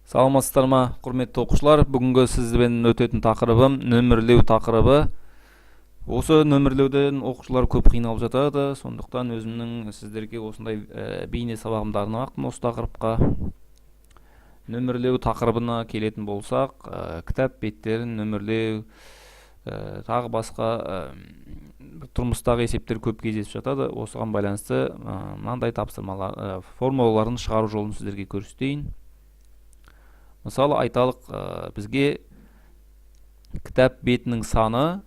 Саламатсыздар ма, құрметті оқушылар! Бүгінгі сізбен өтетін тақырыбым нөмірлеу тақырыбы. Осы нөмірлеуден оқушылар көп қиналып жатады, сондықтан өзімнің сіздерге осындай бейне сабағымды арнамақпын осы тақырыпқа. Нөмірлеу тақырыбына келетін болсақ, кітап беттерін нөмірлеу, тағы басқа тұрмыстағы есептер көп кездесіп жатады. Осыған байланысты мынандай тапсырмалар, формулаларын шығару жолын сіздерге көрсетейін. Мысалы, айталық, бізге кітап бетінің саны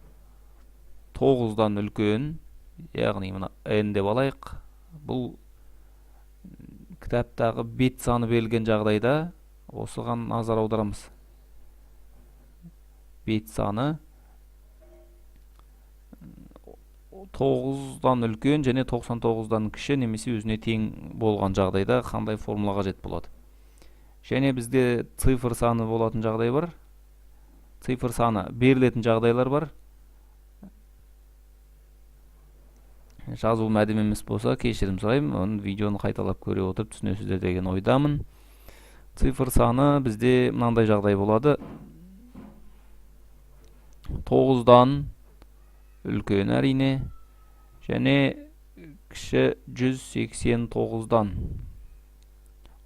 9-дан үлкен, яғни мына n деп алайық. Бұл кітаптағы бет саны берілген жағдайда осыған назар аударамыз. Бет саны 9-дан үлкен және 99-дан кіші немесе өзіне тең болған жағдайда қандай формула қажет болады? Және бізде цифр саны болатын жағдай бар. Цифр саны берілетін жағдайлар бар. Жазуым әдемі емес болса, кешірім сұраймын. Оны видеоны қайталап көре отырып түсінесіздер деген ойдамын. Цифр саны бізде мынандай жағдай болады. 9-дан үлкен әрине және кіші 189-дан.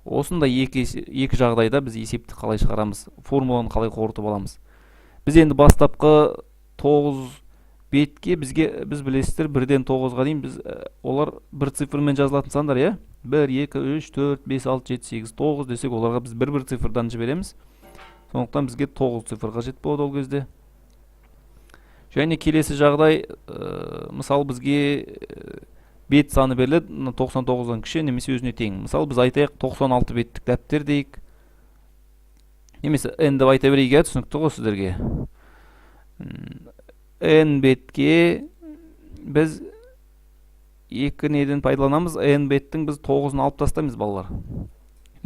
Осындай екі жағдайда біз есепті қалай шығарамыз, формуланы қалай қорытып аламыз? Біз енді бастапқы 9 бетке бізге, біз білесіздер, 1-ден 9-ға дейін біз, олар бір цифрмен жазылатын сандар, иә? 1, 2, 3, 4, 5, 6, 7, 8, 9 десек, оларға біз бір-бір цифрдан жібереміз. Сондықтан бізге 9 цифр қажет болады ол кезде. Және келесі жағдай, мысалы, бізге бет саны беріледі, мына 99-дан кіші немесе өзіне тең. Мысалы, біз айтайық 96 беттік дәптер дейік. Немесе n деп айта берейік, иә, түсінікті ғой сіздерге. N бетке біз екі неден пайдаланамыз. N беттің біз 9-ын алып тастаймыз, балалар.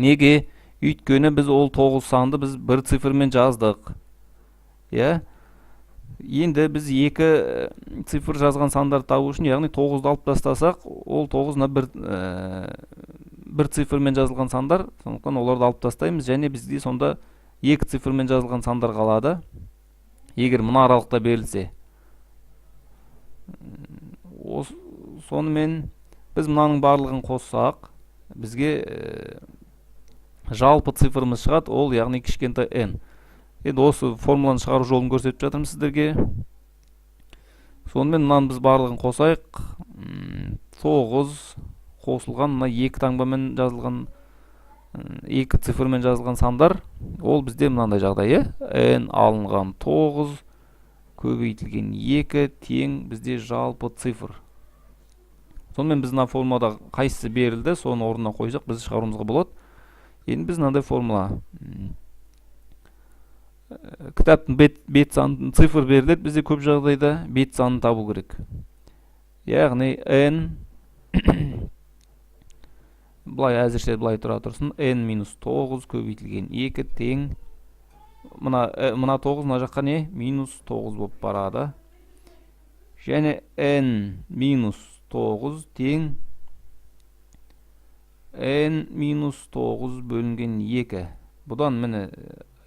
Неге? Өйткені біз ол 9 санды біз бір цифрмен жаздық. Иә? Енді біз екі цифр жазған сандарды табу үшін, яғни 9-ды алып тастасақ, ол 9 мына бір цифрмен жазылған сандар, сондықтан оларды алып тастаймыз және бізге сонда екі цифрмен жазылған сандар қалады. Егер мына аралықта берілсе. Сонымен біз мынаның барлығын қоссақ, бізге жалпы цифрымыз шығады, ол яғни кішкентай n. Енді осы формуланы шығару жолын көрсетіп жатырмын сіздерге. Сонымен мынаны біз барлығын қосайық. 9 қосылған мына екі таңбамен жазылған, екі цифрмен жазылған сандар, ол бізде мынандай жағдай, иә? N алынған 9 көбейтілген 2 тең бізде жалпы цифр. Сонымен біз мына формулада қайсысы берілді, соны орнына қойсақ, біз шығаруымызға болады. Енді біз мынандай формула. Кітаптың бет санын, цифр беріледі, бізде көп жағдайда бет санын табу керек. Яғни n былай әзірше былай тұра тұрсын, n минус 9 көбейтілген 2 тең мына 9 мына жаққа не? Минус 9 болып барады. Және n минус 9 тең n минус 9 бөлінген 2. Бұдан міне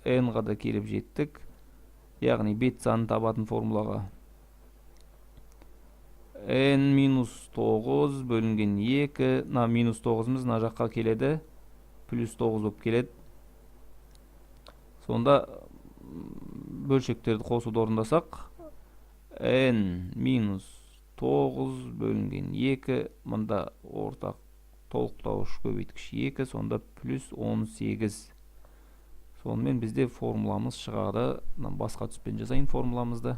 n-ға да келіп жеттік. Яғни бет санын табатын формулаға. N минус 9 бөлінген 2, мына минус 9-ымыз мына жаққа келеді, плюс 9 болып келеді. Сонда бөлшектерді қосуды орындасақ, n минус 9 бөлінген 2, мында ортақ толықтауыш көбейткіш 2, сонда плюс 18. Сонымен бізде формуламыз шығады. Мына басқа түспен жазайын формуламызды.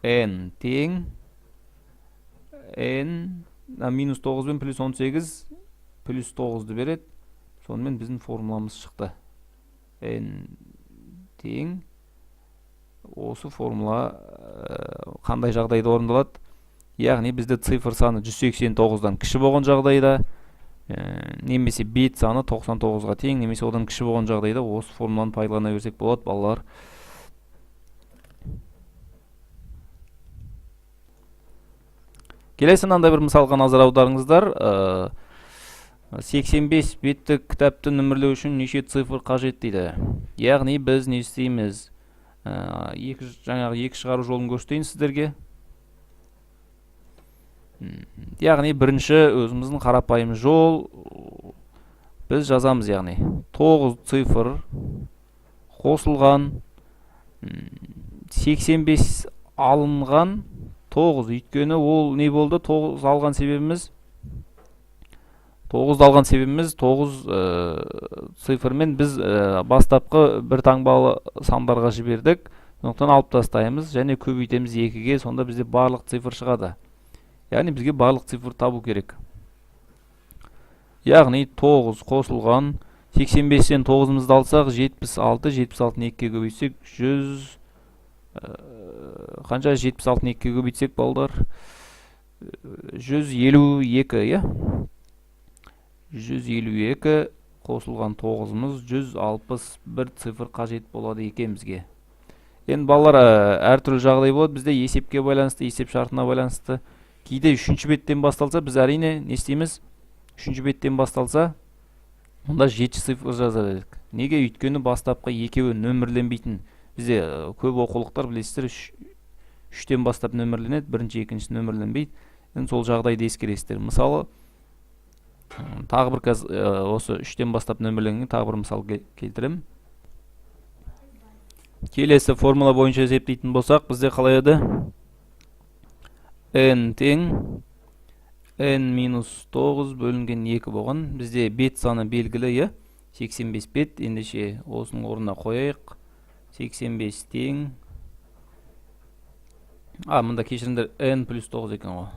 N тең n мына минус 9 бен плюс 18 плюс 9-ды береді. Сонымен біздің формуламыз шықты. N тең осы формула қандай жағдайда орындалады? Яғни бізде цифр саны 189-дан кіші болған жағдайда, немесе бет саны 99-ға тең, немесе одан кіші болған жағдайда осы формуланы пайдалана берсек болады, балалар. Келесі мынандай бір мысалға назар аударыңыздар. 85 беттік кітапты нөмірлеу үшін неше цифр қажет дейді. Яғни біз не істейміз? Жаңағы екі шығару жолын көрсетейін сіздерге. Яғни бірінші өзіміздің қарапайым жол, біз жазамыз, яғни 9 цифр қосылған 85 алынған 9. Өйткені ол не болды? 9 алған себебіміз, 9 алған себебіміз 9 цифрмен біз бастапқы бір таңбалы сандарға жібердік. Сондықтан алып тастаймыз және көбейтеміз 2-ге, сонда бізде барлық цифр шығады. Яғни бізге барлық цифр табу керек. Яғни 9 қосылған 85-тен 9-ымызды алсақ, 76, 76-ны 2-ге көбейтсек, 100, қанша? 76-ны 2-ге көбейтсек, балдар, 152, иә? 152 қосылған 9-ымыз 161 цифр қажет болады екен бізге. Енді балалар, әртүрлі жағдай болады бізде, есепке байланысты, есеп шартына байланысты. Кейде 3-ші беттен басталса, біз әрине не істейміз? 3-ші беттен басталса, онда 7 цифр жазар едік. Неге? Өйткені бастапқы екеуі нөмірленбейтін. Бізде көп оқулықтар, білесіздер, 3-тен бастап нөмірленеді, бірінші, екіншісі нөмірленбейді. Енді сол жағдайды ескересіздер. Мысалы, тағы бір осы 3-тен бастап нөмірленген тағы бір мысал келтіремін. Келесі формула бойынша есептейтін болсақ, бізде қалай еді? N тең n минус 9 бөлінген 2 болған. Бізде бет саны белгілі, иә? 85 бет. Ендеше осының орнына қояйық. 85 тең. Мында кешіріңдер, n плюс 9 екен ғой.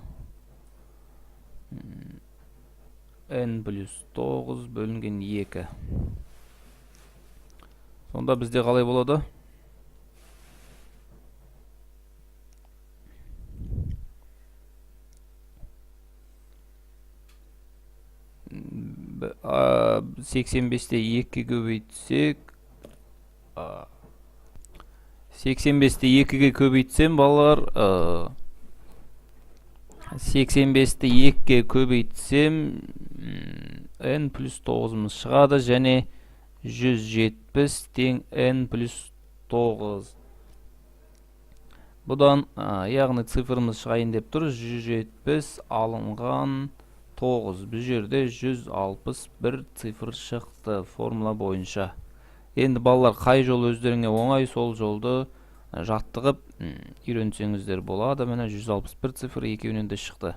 N плюс 9 бөлінген 2. Сонда бізде қалай болады? 85-те 2-ге көбейтсек, 85-те 2-ге көбейтсем, балалар, 85-те 2-ге көбейтсем, n плюс 9-ымыз шығады және 170 тең n плюс 9. Бұдан, яғни цифрымыз шығайын деп тұр, 170 алынған 9. Бұл жерде 161 цифр шықты формула бойынша. Енді балалар, қай жол өздеріңе оңай, сол жолды жаттығып, үйренсеңіздер болады. Міне 161 цифр екеуінен де шықты.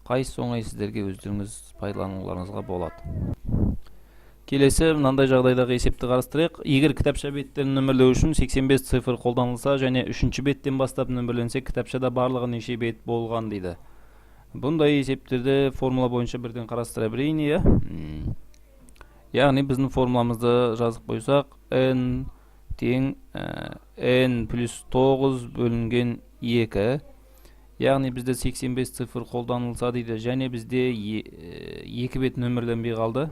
Қайсысы оңай сіздерге, өздеріңіз пайдалануларыңызға болады. Келесі мынандай жағдайдағы есепті қарастырайық. Егер кітапша беттерін нөмірлеу үшін 85 цифр қолданылса және 3-ші беттен бастап нөмірленсе, кітапшада барлығы неше бет болған дейді. Бұндай есептерді формула бойынша бірден қарастыра берейін, иә? Яғни біздің формуламызды жазып қойсақ, n тең n плюс 9 бөлінген 2. Яғни бізде 85 цифр қолданылса дейді, және бізде 2 бет нөмірленбей қалды.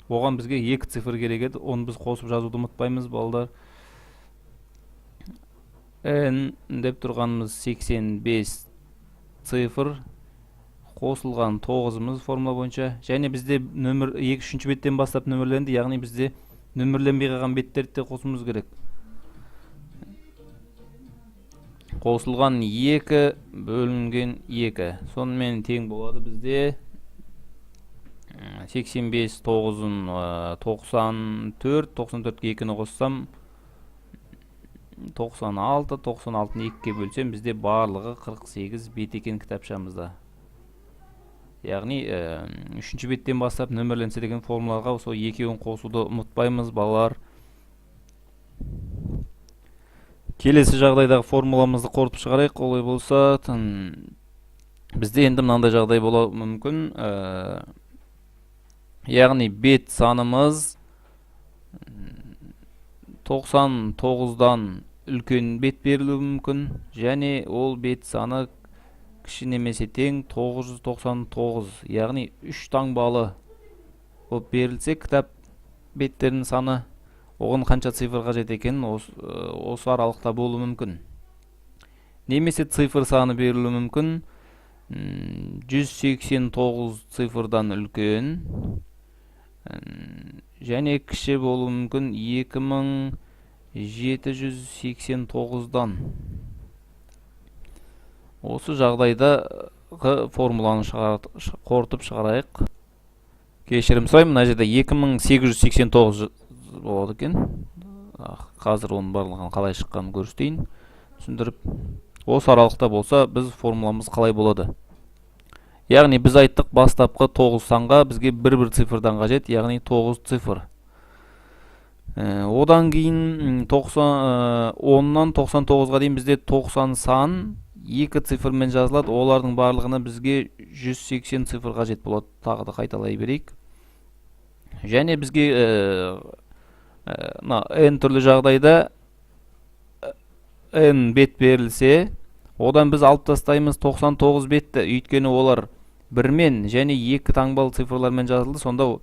Оған бізге 2 цифр керек еді, оны біз қосып жазуды ұмытпаймыз, балдар. N деп тұрғанымыз 85 цифр қосылған 9-ымыз формула бойынша, және бізде нөмір екі, үшінші беттен бастап нөмірленді, яғни бізде нөмірленбей қалған беттерді де қосуымыз керек. Қосылған 2 бөлінген 2. Сонымен тең болады бізде 85 тоғызын, 94, 94-ке 2-ні қоссам 96, 96-ны 2-ге бөлсем бізде барлығы 48 бет екен кітапшамызда. Яғни, 3-ші беттен бастап нөмірленсе деген формулаға сол екеуін қосуды ұмытпаймыз, балалар. Келесі жағдайдағы формуламызды қорытып шығарайық. Олай болса, бізде енді мынандай жағдай болуы мүмкін. Яғни бет санымыз 99-дан үлкен бет берілуі мүмкін, және ол бет саны кіші немесе тең 999, яғни 3 таңбалы болып берілсе кітап беттерінің саны, оған қанша цифр қажет екенін осы аралықта болуы мүмкін. Немесе цифр саны берілуі мүмкін. 189 цифрдан үлкен Және кіші болуы мүмкін 2789-дан. Осы жағдайдағы формуланы қорытып шығарайық. Кешірім сұраймын, мына жерде 2889 болады екен. Қазір оның барлығын қалай шыққанын көрсетейін, түсіндіріп. Осы аралықта болса, біз формуламыз қалай болады? Яғни біз айттық, бастапқы 9 санға бізге бір-бір цифрдан қажет, яғни 9 цифр. Одан кейін 10-нан 99-ға дейін бізде 90 сан екі цифрмен жазылады. Олардың барлығына бізге 180 цифр қажет болады. Тағы да қайталай берейік. Және бізге мына n түрлі жағдайда n бет берілсе, одан біз алып тастаймыз 99 бетті. Өйткені олар бірмен және екі таңбалы цифрлармен жазылды. Сонда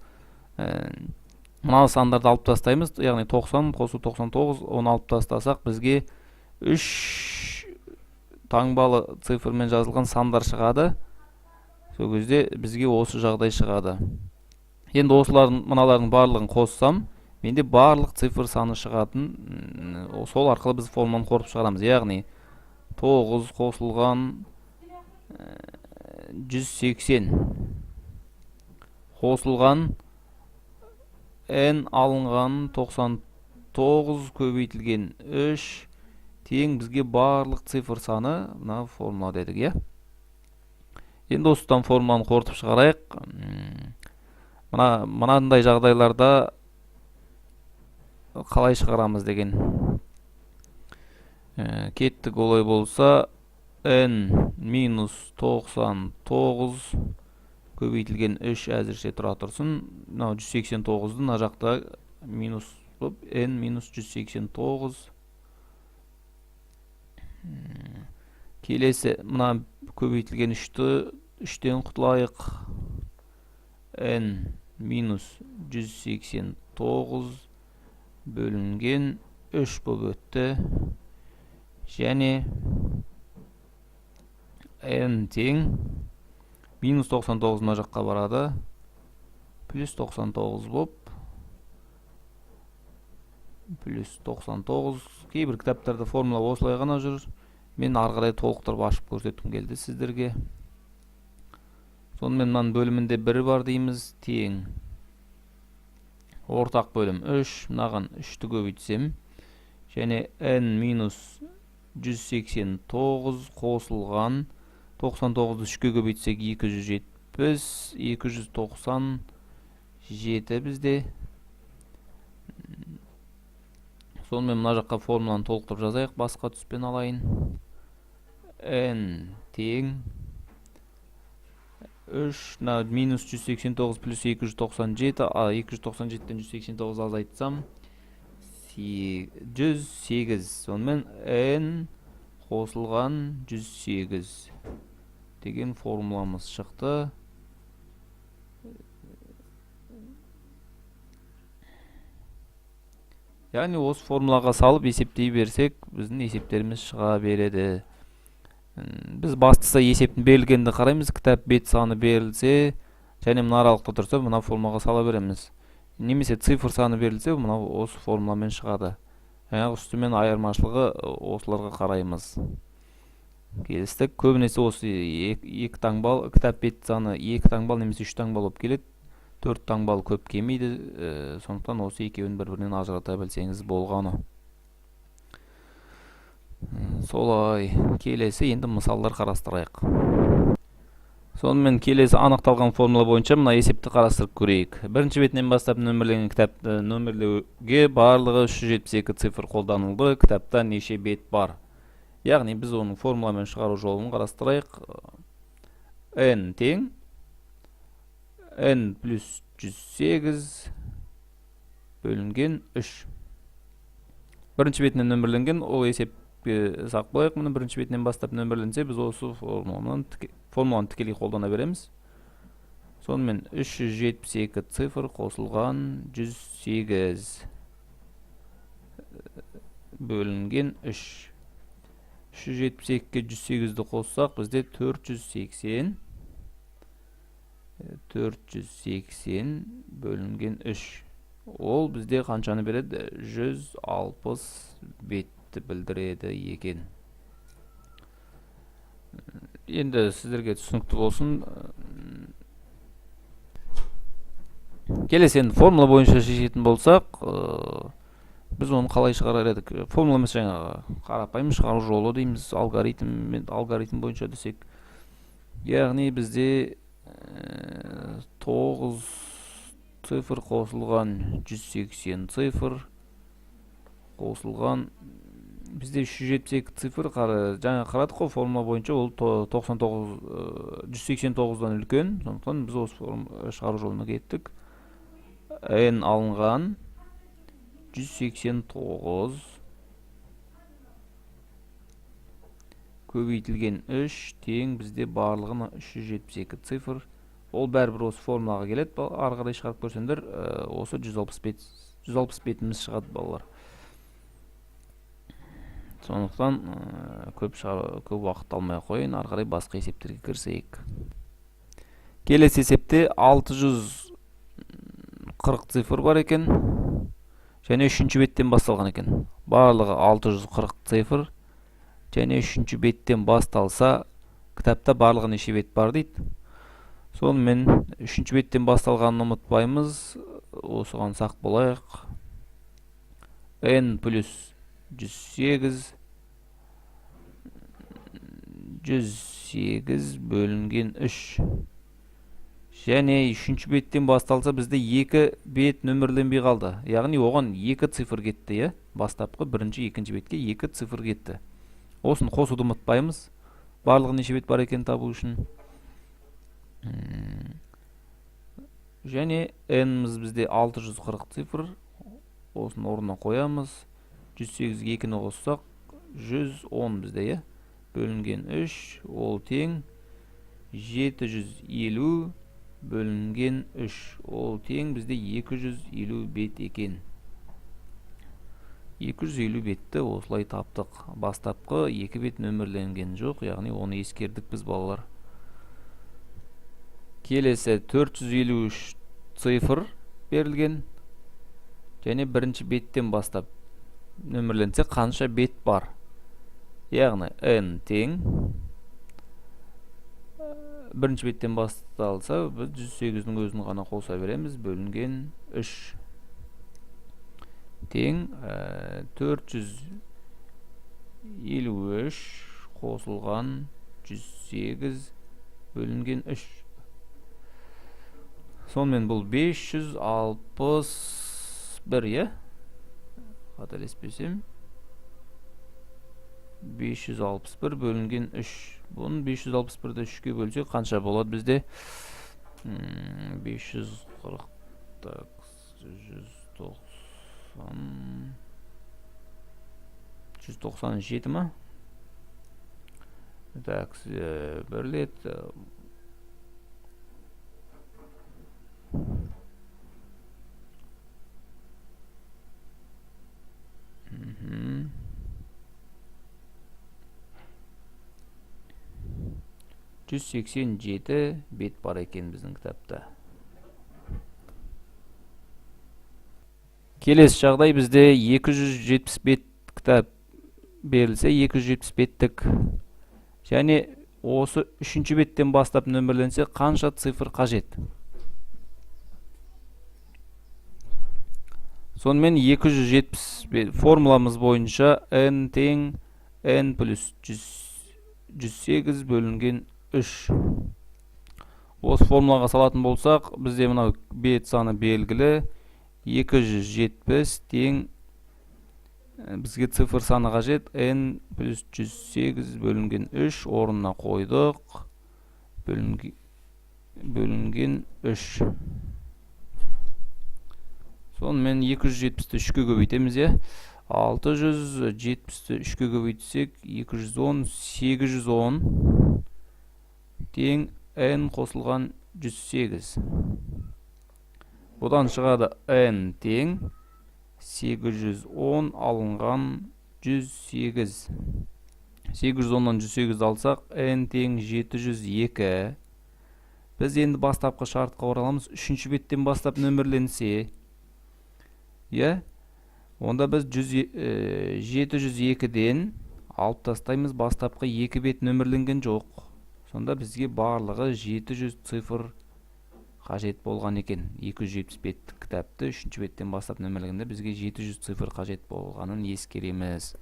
мына сандарды алып тастаймыз, яғни 90 қосу 99, оны алып тастасақ, бізге 3 таңбалы цифрмен жазылған сандар шығады. Сол кезде бізге осы жағдай шығады. Енді осылардың, мыналардың барлығын қоссам, менде барлық цифр саны шығатын, сол арқылы біз формуланы қорытып шығарамыз. Яғни 9 қосылған 180 қосылған n алынған 99 көбейтілген 3 тең бізге барлық цифр саны мына формула дедік, иә? Енді осыдан формуланы қорытып шығарайық. Мынандай жағдайларда қалай шығарамыз деген. Кеттік олай болса, n минус 99 көбейтілген 3 әзірше тұра тұрсын. Мынау 189-ды мына жақта минус болып, n минус 189. Келесі мына көбейтілген 3-тен құтылайық. N минус 189 бөлінген 3 болып өтті. Және n тең минус 99 мына жаққа барады, плюс 99 болып, плюс 99. Кейбір кітаптарда формула осылай ғана жүр. Мен ары қарай толықтырып ашып көрсеткім келді сіздерге. Сонымен мынаның бөлімінде 1 бар дейміз, тең ортақ бөлім 3, мынаған 3-ті көбейтсем, және n минус 189 қосылған 99-ды 3-ке көбейтсек 270, 297 бізде. Сонымен мына жаққа формуланы толықтырып жазайық, басқа түспен алайын. N тең 3, мына минус 189 плюс 297, а 297-тен 189 азайтсам, 108. Сонымен n қосылған 108 деген формуламыз шықты. Яғни осы формулаға салып есептей берсек, біздің есептеріміз шыға береді. Біз бастысы есептің берілгенді қараймыз. Кітап бет саны берілсе және мына аралықта тұрса, мына формулаға сала береміз. Немесе цифр саны берілсе, мынау осы формуламен шығады. Жаңағы үстімен айырмашылығы осыларға қараймыз. Келістік. Көбінесе осы екі таңбал, кітап бет саны екі таңбал немесе үш таңбал болып келеді. 4 таңбал көп келмейді, сондықтан осы екеуін бір-бірінен ажырата білсеңіз болғаны. Солай, келесі енді мысалдар қарастырайық. Сонымен келесі анықталған формула бойынша мына есепті қарастырып көрейік. Бірінші бетінен бастап нөмірленген кітапты нөмірлеуге барлығы 372 цифр қолданылды. Кітапта неше бет бар? Яғни біз оның формуламен шығару жолын қарастырайық. N тең N плюс 108 бөлінген 3. Бірінші бетінен нөмірленген, ол есепке сақ болайық. Мұны бірінші бетінен бастап нөмірленсе, біз осы формуланы тікелей қолдана береміз. Сонымен 372 цифр қосылған 108 бөлінген 3. 372-ге 108-ді қоссақ, бізде 480. 480 бөлінген 3. Ол бізде қаншаны береді? 160 бетті білдіреді екен. Енді сіздерге түсінікті болсын. Келесі енді формула бойынша шешетін болсақ, біз оны қалай шығарар едік? Формула емес, жаңағы қарапайым шығару жолы дейміз, алгоритм бойынша десек. Яғни бізде 9 цифр қосылған 180 цифр қосылған бізде 372 цифр, жаңа қарадық қой формула бойынша, ол 99, 189-дан үлкен, сондықтан біз осы шығару жолына кеттік. N алынған 189 көбейтілген 3 тең бізде барлығына 372 цифр. Ол бәрібір осы формулаға келеді. Ары қарай шығарып көрсеңдер, осы 160 бетіміз шығады балалар. Сондықтан көп уақыт алмай ақ қояйын, ары қарай басқа есептерге кірісейік. Келесі есепте 640 цифр бар екен. Және 3-ші беттен басталған екен. Барлығы 640 цифр. Және 3-ші беттен басталса, кітапта барлығы неше бет бар дейді. Сонымен 3-ші беттен басталғанын ұмытпаймыз. Осыған сақ болайық. N плюс 108, 108 бөлінген 3. Және 3-ші беттен басталса, бізде 2 бет нөмірленбей қалды. Яғни оған 2 цифр кетті, иә? Бастапқы бірінші, екінші бетке 2 цифр кетті. Осыны қосуды ұмытпаймыз. Барлығы неше бет бар екенін табу үшін. Және N-іміз бізде 640 цифр. Осыны орнына қоямыз. 108-ге 2-ні қоссақ, 110 бізде, иә? Бөлінген 3, ол тең 750 бөлінген 3, ол тең бізде 250 бет екен. 250 бетті осылай таптық. Бастапқы 2 бет нөмірленген жоқ, яғни оны ескердік біз балалар. Келесі 453 цифр берілген. Және бірінші беттен бастап нөмірленсе қанша бет бар? Яғни N тең бірінші беттен басталса, біз 108-дің өзін ғана қоса береміз, бөлінген 3 тең 453 қосылған 108 бөлінген 3. Сонымен бұл 561, иә? Қателеспесем 561 бөлінген 3. Бұны 561-ді 3-ке бөлсек қанша болады бізде? 540, так, 197 ма? Так, бір рет, 187 бет бар екен біздің кітапта. Келесі жағдай бізде 270 бет кітап берілсе, 270 беттік. Және осы 3-ші беттен бастап нөмірленсе қанша цифр қажет? Сонымен 270 бет формуламыз бойынша n тең n плюс 108 бөлінген 3. Осы формулаға салатын болсақ, бізде мынау бет саны белгілі. 270 тең, бізге цифр саны қажет. N плюс 108 бөлінген 3 орнына қойдық. Бөлінген 3. Сонымен 270-ті 3-ке көбейтеміз, иә? 670-ті 3-ке көбейтсек, 210, 810 тең n қосылған 108. Бұдан шығады n тең 810 алынған 108. 810-нан 108 алсақ, n тең 702. Біз енді бастапқы шартқа ораламыз. Үшінші беттен бастап нөмірленсе, иә, онда біз 702-ден алып тастаймыз, бастапқы 2 бет нөмірленген жоқ. Сонда бізге барлығы 700 цифр қажет болған екен. 270 беттік кітапты үшінші беттен бастап нөмірленгенде бізге 700 цифр қажет болғанын ескереміз.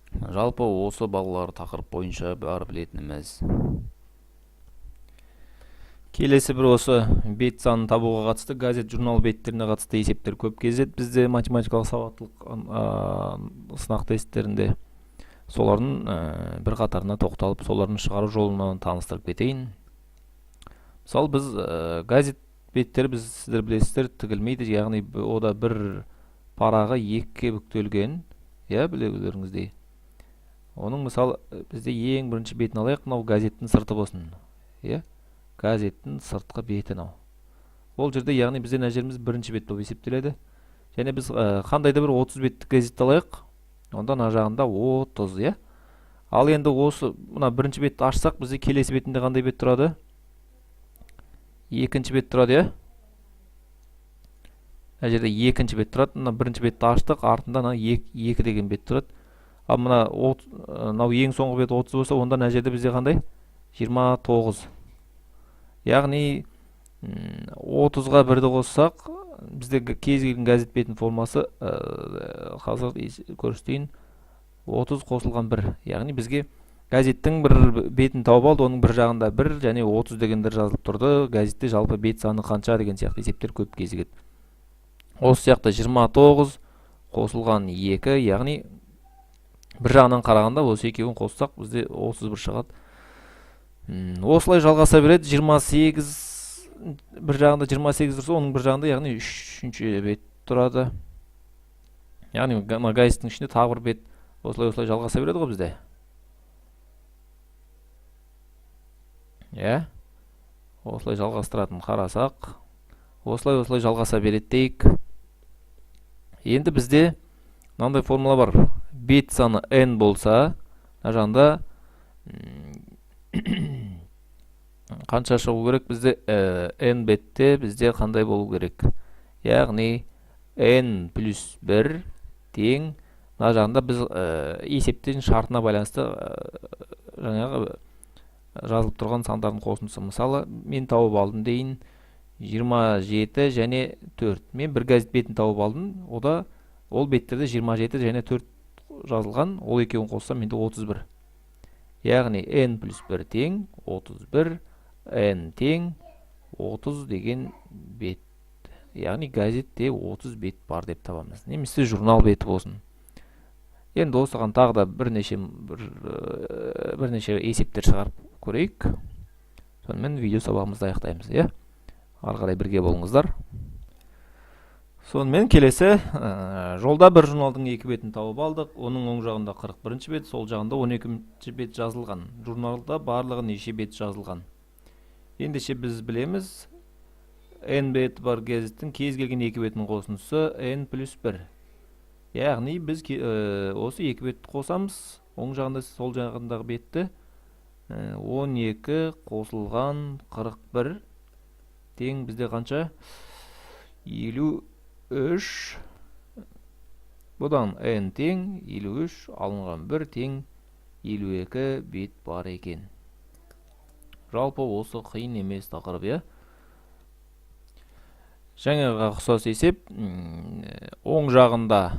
Жалпы осы балалар тақырып бойынша бар білетініміз. Келесі бір осы бет санын табуға қатысты газет, журнал беттеріне қатысты есептер көп кездеседі бізде математикалық сауаттылық сынақ тесттерінде. Солардың бір қатарына тоқталып, солардың шығару жолына таныстырып кетейін. Мысалы, біз газет беттері, біз сіздер білесіздер, тігілмейді, яғни ода бір парағы екіге бүктелген, иә, білулеріңіздей. Оның мысалы бізде ең бірінші бетін алайық, мынау газеттің сырты болсын, иә, газеттің сыртқы беті мынау. Ол жерде, яғни бізде мына жеріміз бірінші бет болып есептеледі. Және біз қандай да бір 30 беттік газетті алайық, онда мына жағында 30, иә. Ал енді осы мына бірінші бетті ашсақ, бізде келесі бетінде қандай бет тұрады? Екінші бет тұрады, иә. Мына жерде екінші бет тұрады. Мына бірінші бетті аштық, артында мына екі деген бет тұрады. Ал мына мынау ең соңғы бет 30 болса, онда мына жерде бізде қандай? 29. Яғни 30-ға бірді қоссақ, бізде кез келген газет бетінің формасы, қазір көрсетейін, 30 қосылған 1. Яғни бізге газеттің бір бетін тауып алды, оның бір жағында 1 және 30 дегендер жазылып тұрды. Газетте жалпы бет саны қанша деген сияқты есептер көп кезігеді. Осы сияқты 29 қосылған 2, яғни бір жағынан қарағанда осы екеуін қоссақ, бізде 31 шығады. Осылай жалғаса береді. 28, бір жағында 28 тұрса, оның бір жағында, яғни үшінші бет тұрады. Яғни мына газеттің ішінде тағы бір бет, осылай осылай жалғаса береді ғой бізде. Иә? Осылай жалғастыратын қарасақ, осылай осылай жалғаса береді дейік. Енді бізде мынандай формула бар. Бет саны n болса, мына жағында қанша шығу керек бізде? N бетте бізде қандай болу керек? Яғни n плюс 1 тең, мына жағында біз есептен шартына байланысты жаңағы жазылып тұрған сандардың қосындысы. Мысалы, мен тауып алдым дейін 27 және 4. Мен бір газет бетін тауып алдым. Ода ол беттерде 27 және 4 жазылған. Ол екеуін қоссам менде 31. Яғни n плюс 1 тең 31, n тең 30 деген бет. Яғни газетте 30 бет бар деп табамыз. Немесе журнал беті болсын. Енді осыған тағы да бірнеше есептер шығарып көрейік. Сонымен видео сабағымызды аяқтаймыз, иә? Ары қарай бірге болыңыздар. Сонымен келесі, жолда бір журналдың екі бетін тауып алдық. Оның оң жағында 41-ші бет, сол жағында 12-ші бет жазылған. Журналда барлығы неше бет жазылған? Ендеше біз білеміз, n беті бар газеттің кез келген екі бетінің қосындысы n плюс 1. Яғни біз осы екі бетті қосамыз. Оң жағында, сол жағындағы бетті, 12 қосылған 41 тең бізде қанша? 53. Бұдан n тең 53 алынған 1 тең 52 бет бар екен. Жалпы осы қиын емес тақырып, иә? Жаңағыға ұқсас есеп, оң жағында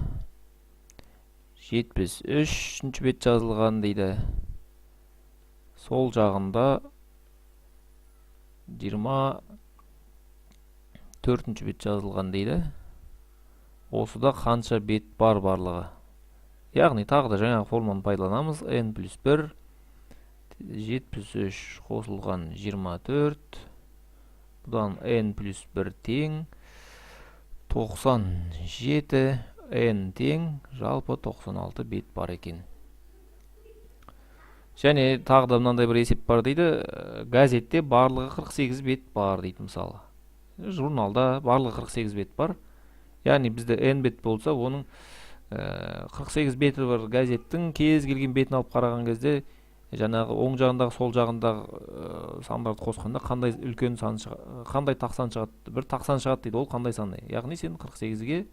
73-ші бет жазылған дейді. Сол жағында 24-ші бет жазылған дейді. Осыда қанша бет бар барлығы? Яғни тағы да жаңағы формуланы пайдаланамыз. N плюс 1, 73 қосылған 24, бұдан n плюс 1 тең 97, n тең жалпы 96 бет бар екен. Және тағы да мынандай бір есеп бар дейді. Газетте барлығы 48 бет бар дейді мысалы. Журналда барлығы 48 бет бар. Яғни бізде n бет болса, оның 48 беті бар газеттің кез келген бетін алып қараған кезде Жаңағы оң жағындағы, сол жағындағы сандарды қосқанда қандай үлкен сан, қандай тақ сан шығады? Бір тақ сан шығады дейді. Ол қандай сан? Яғни сен 48-ге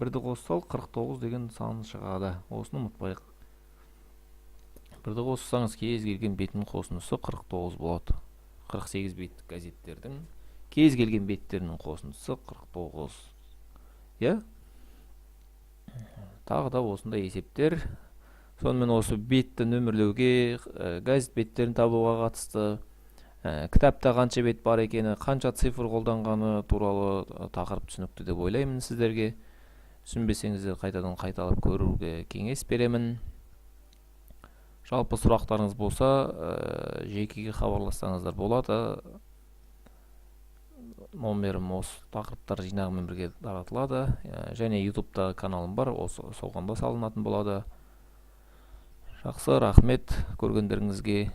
бірді қоссал, 49 деген сан шығады. Осыны ұмытпайық. Бірді қоссаңыз, кез келген бетінің қосындысы 49 болады. 48 беттік газеттердің кез келген беттерінің қосындысы 49, иә. Тағы да осындай есептер. Сонымен, осы бетті нөмірлеуге, газет беттерін табуға қатысты, кітапта қанша бет бар екені, қанша цифр қолданғаны туралы тақырып түсінікті деп ойлаймын сіздерге. Түсінбесеңіздер, қайтадан қайталап көруге кеңес беремін. Жалпы, сұрақтарыңыз болса, жекеге хабарлассаңыздар болады. Номерім осы тақырыптар жинағымен бірге таратылады және Ютубта каналым бар, осы соған да салынатын болады. Жақсы, рахмет көргендеріңізге.